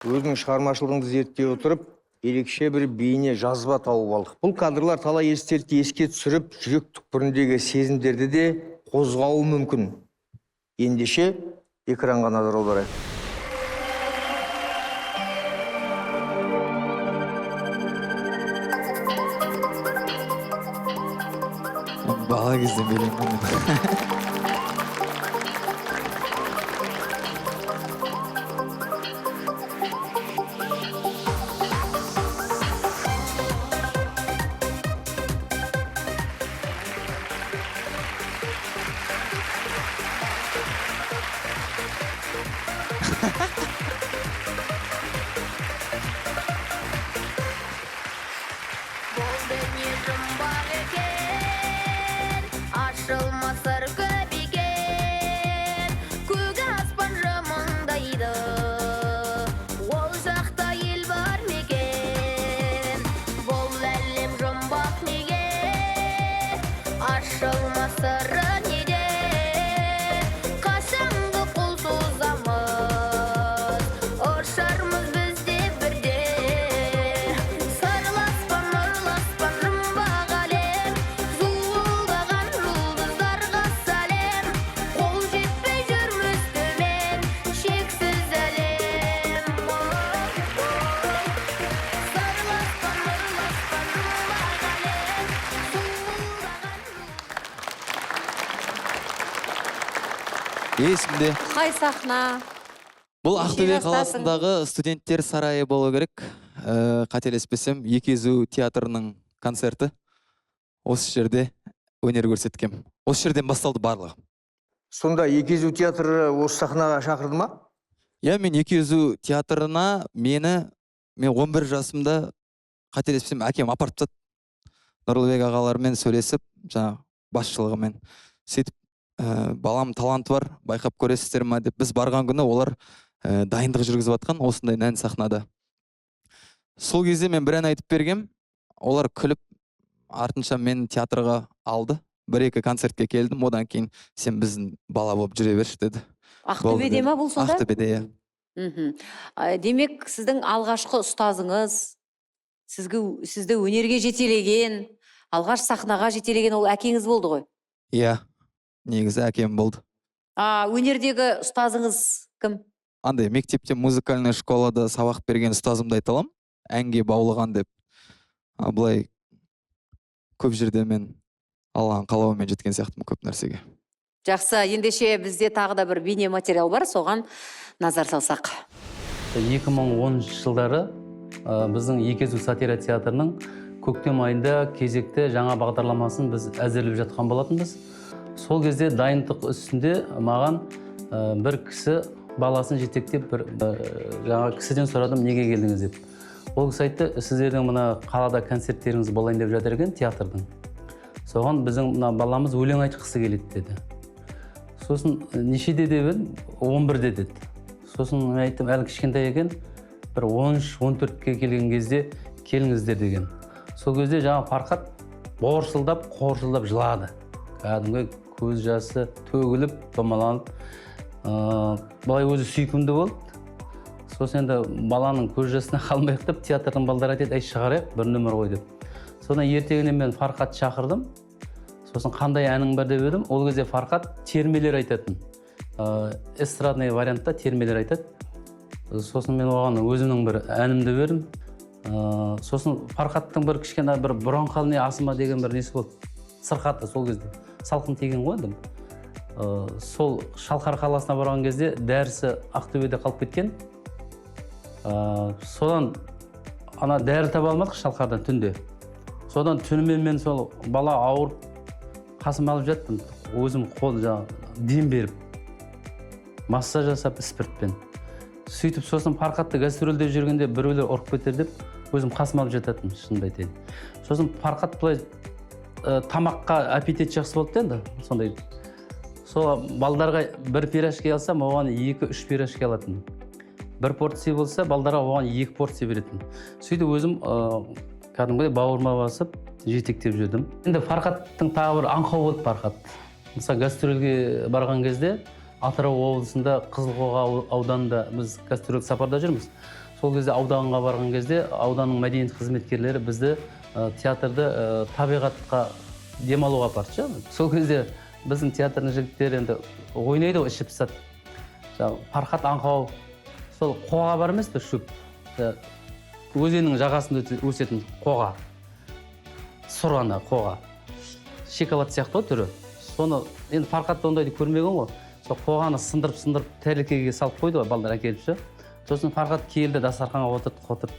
Өзіңнің шығармашылығыңды зерттей отырып, ерекше бір бейне жазба тауып алдық. Бұл кадрлар талай естелікті еске түсіріп, жүрек түкпіріндегі сезімдерді де қозғауы мүмкін. Ендеше экранға назар аударайық. Бала кезден билеймін ғой мен. Бұл дүние жұмбақ екен, ашылмас сыр көп екен. Көк аспан жымыңдайды, ол жақта ел бар ма екен? Бұл әлем жұмбақ неге, ашылмас сыры неде? Қашанғы қол созамыз, ұшармыз біз де бірде. Сырлы аспан, нұрлы аспан, жұмбақ әлем, зуылдаған жұлдыздарға сәлем. Қол жетпей жүрміз төмен, шексіз әлем. Сырлы аспан, нұрлы аспан, жұмбақ әлем, зуылдаған. Есімде. Қай сахна? Бұл Неше Ақтөбе жастасың? қаласындағы студенттер сарайы болу керек. Қателеспесем, Екі езу театрының концерті. Осы жерде өнер көрсеткем. Осы жерден басталды барлығы. Сонда Екі езу театры осы сахнаға шақырды ма? Иә, мен Екі езу театрына мен 11 жасымда, қателеспесем, әкем апарып тастады. Нұрлыбек ағалармен сөйлесіп, жаңағы басшылығымен. Сөйтіп, балам таланты бар, байқап көресіздер ма деп. Біз барған күні олар дайындық жүргізіп жатқан осындай нән сахнада. Сол кезде мен бір ән айтып бергем, олар күліп, артынша мені театрға алды. Бір-екі концертке келдім, одан кейін сен біздің бала болып жүре берші деді. Ақтөбеде ма бұл сонда? Ақтөбеде, иә. Демек, сіздің алғашқы ұстазыңыз, сізді өнерге жетелеген, алғаш сахнаға жетелеген ол әкеңіз болды ғой? Иә, негізі әкем болды. Өнердегі ұстазыңыз кім? Андай мектепте музыкальный школада сабақ берген ұстазымды айта аламын, әнге баулыған деп. Былай көп жерде мен Алланың қалауымен жеткен сияқтымын көп нәрсеге. Жақсы, ендеше бізде тағы да бір бейне материал бар, соған назар салсақ. 2010 жылдары біздің Екі езу сатира театрының көктем айында кезекті жаңа бағдарламасын біз әзірлеп жатқан болатынбыз. Сол кезде дайындық үстінде маған бір кісі баласын жетектеп бір жаңа кісіден сұрадым, неге келдіңіз деп. Ол кісі айтты, сіздердің мына қалада концерттеріңіз болайын деп жатыр екен театрдың. Соған біздің мына баламыз өлең айтқысы келеді деді. Сосын нешеде деп едім, 11-де деді. Сосын мен айттым, әлі кішкентай екен, бір он үш, он төртке келген кезде келіңіздер деген. Сол кезде жаңа Фархат борсылдап, қорсылдап жылады. Кәдімгі көз жасы төгіліп, домаланып, былай өзі сүйкімді болды. Сосын енді баланың көз жасына қалмайық деп театрдың балдары айтады, әй шығарайық бір нөмір ғой деп. Содан ертеңіне мен Фархат шақырдым. Сосын қандай әнің бар деп едім, ол кезде Фархат термелер айтатын. Эстрадный вариантта термелер айтады. Сосын мен оған өзімнің бір әнімді бердім. Сосын Фархаттың бір кішкене бір бронхальный астма деген бір несі болды. Сырқаты сол кезде. Салқын тиген ғой енді. Сол Шалқар қаласына барған кезде дәрісі Ақтөбеде қалып кеткен. Содан ана дәрі таба алмадық Шалқардан түнде. Содан түнімен мен сол бала ауырып қасыма алып жаттым. Өзім қол жаңағы дем беріп, массаж жасап спиртпен. Сөйтіп сосын Фархатты гастрольде жүргенде біреулер ұрып кетер деп өзім қасыма алып жататынмын, шынымды айтайын. Сосын Фархат былай тамаққа аппетит жақсы болды да енді, сондай. Сол балдарға бір пирожки алсам, оған екі-үш пирожки алатын. Бір порция болса, балдарға оған 2 порция беретін. Сөйтіп өзім кәдімгідей бауырыма басып жетектеп жүрдім. Енді Фархаттың тағы бір аңқау болды Фархат. Мысалы, гастрольге барған кезде Атырау облысында Қызылқоға ауданында біз гастрольдік сапарда жүрміз. Сол кезде ауданға барған кезде ауданның мәдениет қызметкерлері бізді театрды табиғатқа демалуға апарды ше. Сол кезде біздің театрдың жігіттері енді ойнайды ғой, ішіп пысады. Жаңағы Фархат аңқау, сол қоға бар емес пе, шөп, өзеннің жағасында өсетін қоға, сұр ана қоға, шоколад сияқты ғой түрі. Соны енді Фархат ондайды көрмеген ғой, сол қоғаны сындырып сындырып тәрелкеге салып қойды ғой балдар әкеліп ше. Сосын Фархат келді, дастарханға отырды, отырды.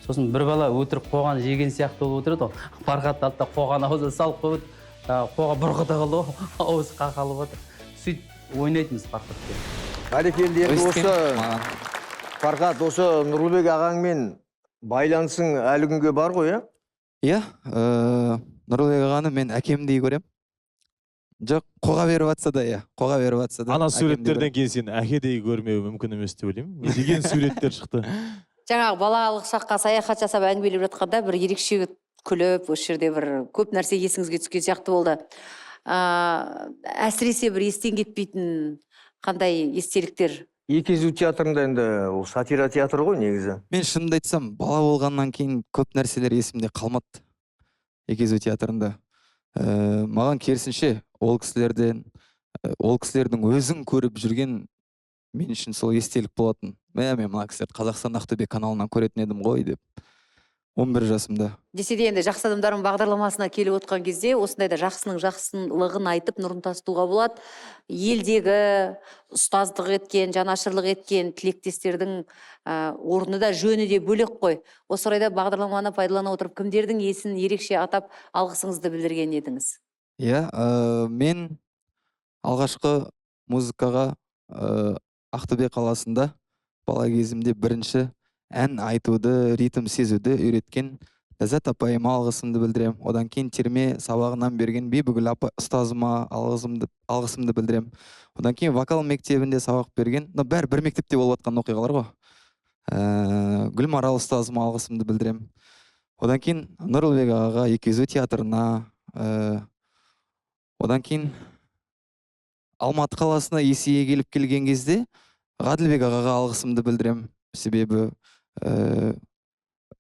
Сосын бір бала өтірік қоғаны жеген сияқты болып отырады ғой. Фархат алды да қоғаны аузына салып қойып, жаңағы қоға бұрқ ете қалды ғой, ауызы қақалып отыр. Сөйтіп ойнайтынбыз Фархатпен. Бәрекелді. Енді Өсткен осы маған. Фархат, осы Нұрлыбек ағаңмен байланысың әлі күнге бар ғой, иә? Иә, Нұрлыбек ағаны мен әкемдей көремін. Жоқ, қоға беріп жатса да, иә, қоға беріп жатса да Ана әкемдей суреттерден кейін сен әкедей көрмеуі мүмкін емес деп ойлаймын. Не деген суреттер шықты. Жаңағы балалық шаққа саяхат жасап әңгімелеп жатқанда бір ерекше күліп, осы жерде бір көп нәрсе есіңізге түскен сияқты болды. Әсіресе бір естен кетпейтін қандай естеліктер? Екі езу театрында енді ол сатира театры ғой негізі. Мен шынымды айтсам, бала болғаннан кейін көп нәрселер есімде қалмады Екі езу театрында. Маған керісінше ол кісілерден, ол кісілердің өзін көріп жүрген мен үшін сол естелік болатын. Мә, мен мына кісілерді Қазақстан Ақтөбе каналынан көретін едім ғой деп. 11 жасымда. Десе де енді жақсы адамдардың бағдарламасына келіп отқан кезде осындай да жақсының жақсылығын айтып, нұрын тасытуға болады. Елдегі ұстаздық еткен, жанашырлық еткен тілектестердің орны да жөні де бөлек қой. Осы орайда бағдарламаны пайдалана отырып кімдердің есін ерекше атап алғысыңызды білдірген едіңіз? Иә, мен алғашқы музыкаға Ақтөбе қаласында бала кезімде бірінші ән айтуды, ритм сезуді үйреткен Ләззат апайыма алғысымды білдіремін. Одан кейін терме сабағынан берген Бибігүл апа ұстазыма алғысымды білдіремін. Одан кейін вокал мектебінде сабақ берген, мына бәрі бір мектепте болып жатқан оқиғалар ғой. Гүлмарал ұстазыма алғысымды білдіремін. Одан кейін Нұрлыбек ағаға, Екі езу театрына, одан кейін Алматы қаласына есейе келіп келген кезде Ғаділбек ағаға алғысымды білдіремін. Себебі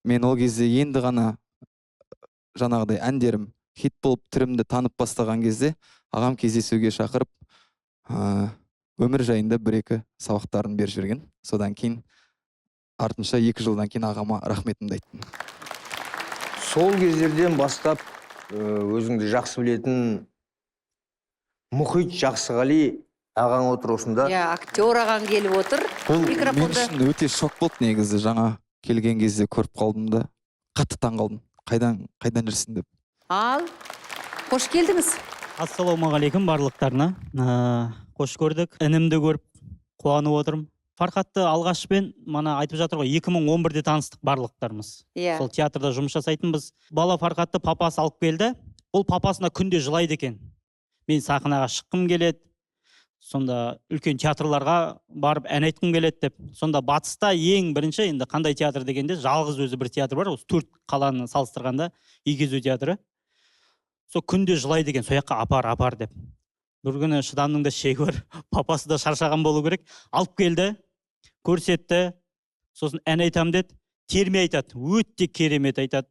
мен ол кезде енді ғана жаңағыдай әндерім хит болып, түрімді танып бастаған кезде ағам кездесуге шақырып, өмір жайында бір-екі сабақтарын беріп жіберген. Содан кейін артынша 2 жылдан кейін ағама рахметімді айттым. Сол кездерден бастап өзіңді жақсы білетін Мұхит Жақсығали ағаң отыр осында. Иә, актер ағаң келіп отыр. Бұл мен Микрофонды. үшін өте шок болды негізі. Жаңа келген кезде көріп қалдым да қатты таң қалдым. Қайдан жүрсің деп. Ал, қош келдіңіз. Ассалаумағалейкум барлықтарына. Қош көрдік. Інімді көріп қуанып отырмын. Фархатты алғашпен мана айтып жатыр ғой, 2011-де таныстық барлықтарымыз. Сол театрда жұмыс жасайтынбыз. Бала Фархатты папасы алып келді. Бұл папасына күнде жылайды екен. Мен сахнаға шыққым келеді. Сонда үлкен театрларға барып ән айтқым келеді деп. Сонда батыста ең бірінші енді қандай театр дегенде жалғыз өзі бір театр бар. Осы 4 қаланы салыстырғанда Екі езу театры. Сол күнде жылайды екен, сол жаққа апар, апар деп. Бір күні шыдамның да шегі бар. Папасы да шаршаған болу керек. Алып келді, көрсетті. Сосын ән айтам деді. Терме айтады, өте керемет айтады.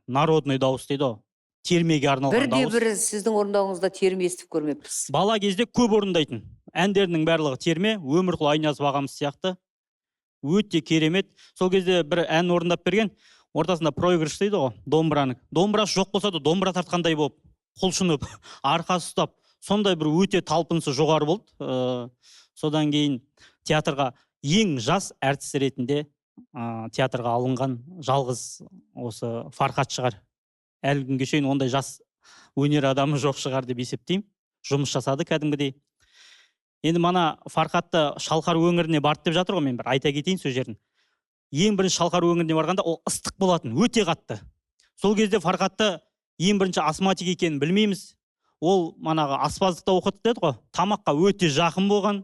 Народный дауыс дейді ғой. Термеге арналған Бірде дауыс. бір сіздің орындауыңызда терме естіп көрмеппіз. Бала кезде көп орындайтын. Әндерінің барлығы терме, Өмірқұл Айниязов ағамыз сияқты. Өте керемет. Сол кезде бір ән орындап берген, ортасында проигрыш дейді ғой, домбыраны. Домбырасы жоқ болса да домбыра тартқандай болып, құлшынып, арқасы ұстап, сондай бір өте талпынысы жоғары болды. Содан кейін театрға ең жас әртіс ретінде, театрға алынған жалғыз осы Фархат шығар. Әлі күнге шейін ондай жас өнер адамы жоқ шығар деп есептеймін. Жұмыс жасады кәдімгідей. Енді мана Фархатты Шалқар өңіріне барды деп жатыр ғой, мен бір айта кетейін сол жерін. Ең бірінші Шалқар өңіріне барғанда ол ыстық болатын, өте қатты. Сол кезде Фархатты ең бірінші астматик екенін білмейміз. Ол манағы аспаздықта оқыды деді ғой, тамаққа өте жақын болған,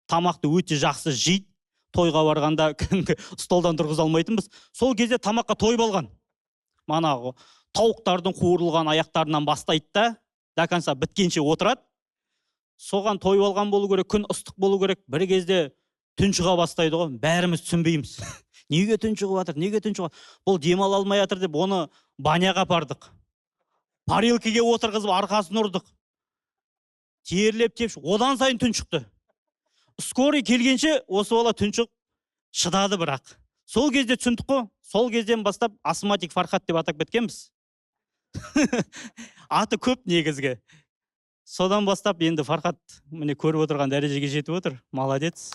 тамақты өте жақсы жейді. Тойға барғанда кәдімгі столдан тұрғыза алмайтынбыз. Сол кезде тамаққа тойып алған. Манағы тауықтардың қуырылған аяқтарынан бастайды да, до конца біткенше отырады. Соған тойып алған болу керек, күн ыстық болу керек. Бір кезде Тұншыға бастайды ғой, бәріміз түсінбейміз. Неге тұншығып жатыр, неге тұншығып? Бұл демала алмай жатыр деп оны баняға апардық. Парилкіге отырғызып арқасын ұрдық. Терлеп тепшіп, одан сайын тұншықты. Скорый келгенше осы бала тұншығып шыдады бірақ. Сол кезде түсіндік қой, сол кезден бастап астматик Фархат деп атап кеткенбіз. Аты көп негізгі. Содан бастап енді Фархат міне көріп отырған дәрежеге жетіп отыр. Молодец.